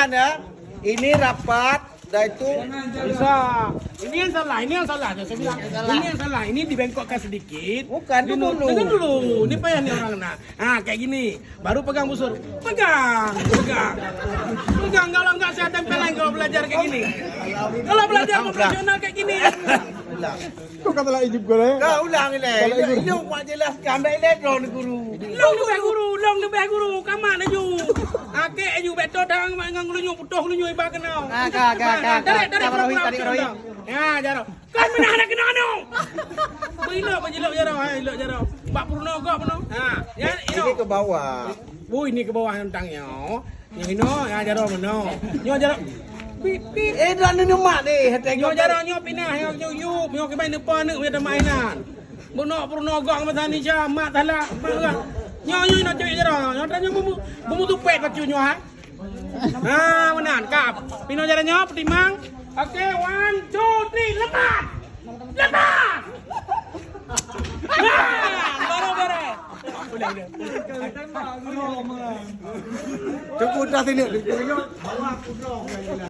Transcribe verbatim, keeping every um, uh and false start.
Ya, ini rapat, dah itu. Bisa. Ini yang salah, ini yang salah. Saya bilang, ini yang salah. Ini dibengkokkan sedikit. Bukan, itu dulu. Dengar dulu. Ini payah nih orang nak. Ha, kayak gini. Baru pegang busur. Pegang, pegang. Pegang, kalau enggak saya tempelan kalau belajar kayak gini. Kalau belajar profesional kayak gini. Kok kata lagi juga, eh? Kau ulang ni. Kalau Ilok, guru. Ilok buat jelaskan, dah Ilok drone guru. Long leubeh guru, long leubeh guru. Kamat laju. Akek laju betul dah ngon gulunyueng, putoh gulunyueng iba keunong. Ah, ka, ka, ka, ka. Tarik, tarik, tarik, tarik, tarik. Ya, jaroe. Kan menang ada kena anu. Berilok, berilok jaroe, ha, ilok jaroe. Bak peurunoe gok peurunoe. Ha, ya, ilok. Ini ke bawah. Oh, ini ke bawah tentang nyoe. Nyoe inoe, ya, jaroe meunoe. Nyoe jaroe. Pip, pip. Eh, dah ni mak deh, hati nyoe jaroe, nyoe pinah, nyoe, nyoe yup, nyoe kiban depan ni, udah mainan. Beunok peurunoe gok masa ni, Syah, mak salah, mak salah. Nyoe, nyoe, nyoe cewek jaroe. Nyoe, nyoe, bumu, bumu tupet bacut nyoe, ha? Ha, meunan, kap. Pinoe jaroe nyoe, peutimang. Oke, one, two, three, lepas! Lepas! Nah, baru beres. Boleh, boleh. Tunggu dah sini.